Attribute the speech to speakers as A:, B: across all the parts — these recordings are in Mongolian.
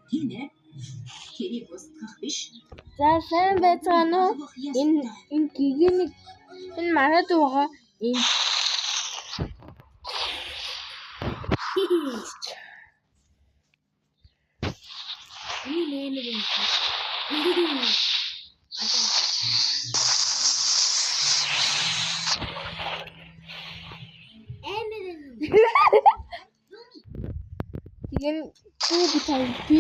A: Тийм ээ. Тэрийг устгах биш.
B: За сайн байцгаана уу? Энэ гэгэний энэ мараад байгаа энэ
C: Энэ нэмэр юм.
B: Тэгээ би би тань би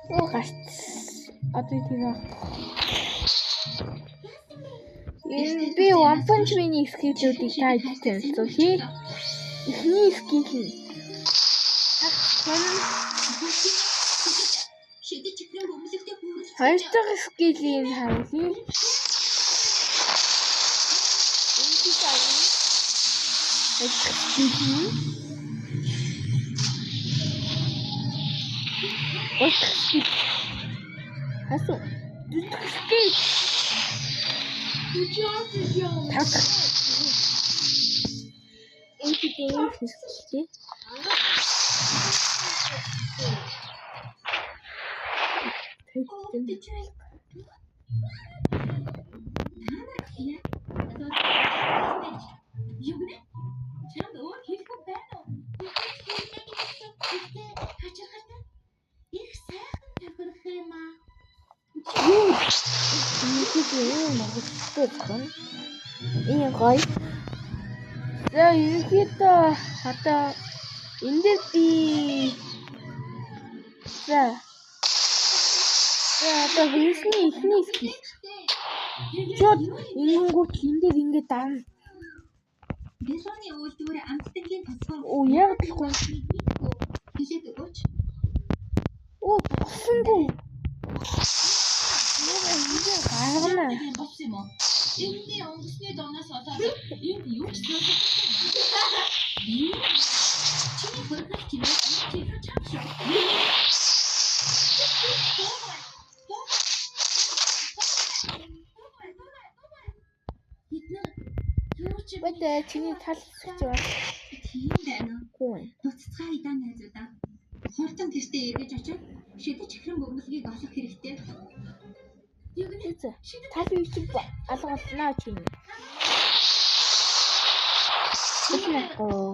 B: Оо гарц. Одоо тийм аа. Энэ би One Punch Man-ийн skill-үүдийг та хэд танилцуулъя. Эхний skill нь хоёр дахь skill-ийг харуулъя. Энэ skill нь гурав дахь skill. Асуу. Дөрөв дахь skill. Тав дахь. Энэ хэдийн skill.
A: Юу гэнэ? Чамд өөр хэлэх үг байна уу? Гэхдээ хачирхалтай. Их сайхан тохирох юм аа.
B: Юу? Энэ юу Монголтой зохион. Энэ гоё. За ерөнхийдөө одоо энэ дээр би за за одоо вирусны эхний skill. Шууд ингэнгүүт энэ дээр ингээд дарна.
A: Дэлгөөний үйлдвэр амттангийн тодорхой.
B: Оо яг л
A: хэлээд өгөөч.
B: Оо босонгүй. Яа гаргана.
A: Болсон юм уу? Энэний онгоцны доноос болоод энд юу ч сонсогдохгүй. Чиний хөргөл чимээ чи чам шүү. Бид нар юу ч
B: Бод чиний тал хэсэг чи байна.
A: Тийм байна уу? Буцацгаа идан найзуудаа. Хурдан гэртээ эргэж очиод шидэж чихрэн бөмбөлгийг олох хэрэгтэй. Юу гэнэ?
B: Тал юу чи алга болноо чи. Тэснэхгүй.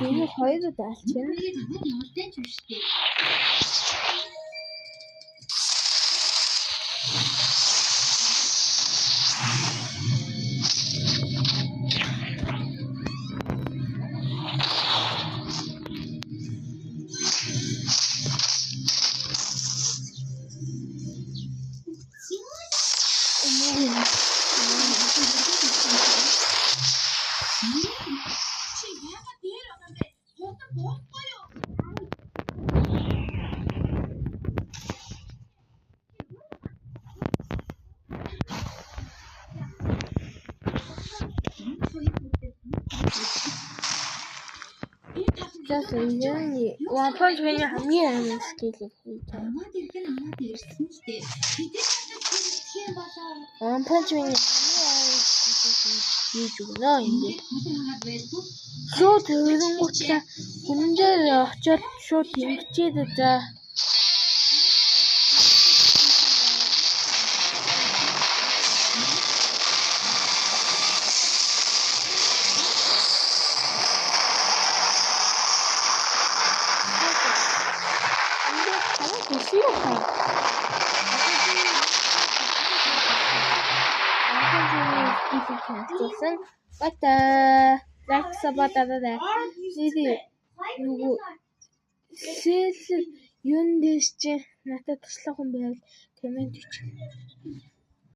B: Энэ хоёр даалчна. За энэ One Punch Man-ийн хамгийн амар skill-ийг хийж байгаа. One Punch Man-ийн хамгийн амар skill-ийг хийж өгнө ингээд. Шууд хөрөнгөтлөө хүн дээр очиод шууд ингэчээд за. Болсон байна. Анхан танилцуулсан. Бата. Like sub дараарай. Нэрээ нөгөө сэл юун дээр чи надад туслах хүн байвал коммент бичээрэй.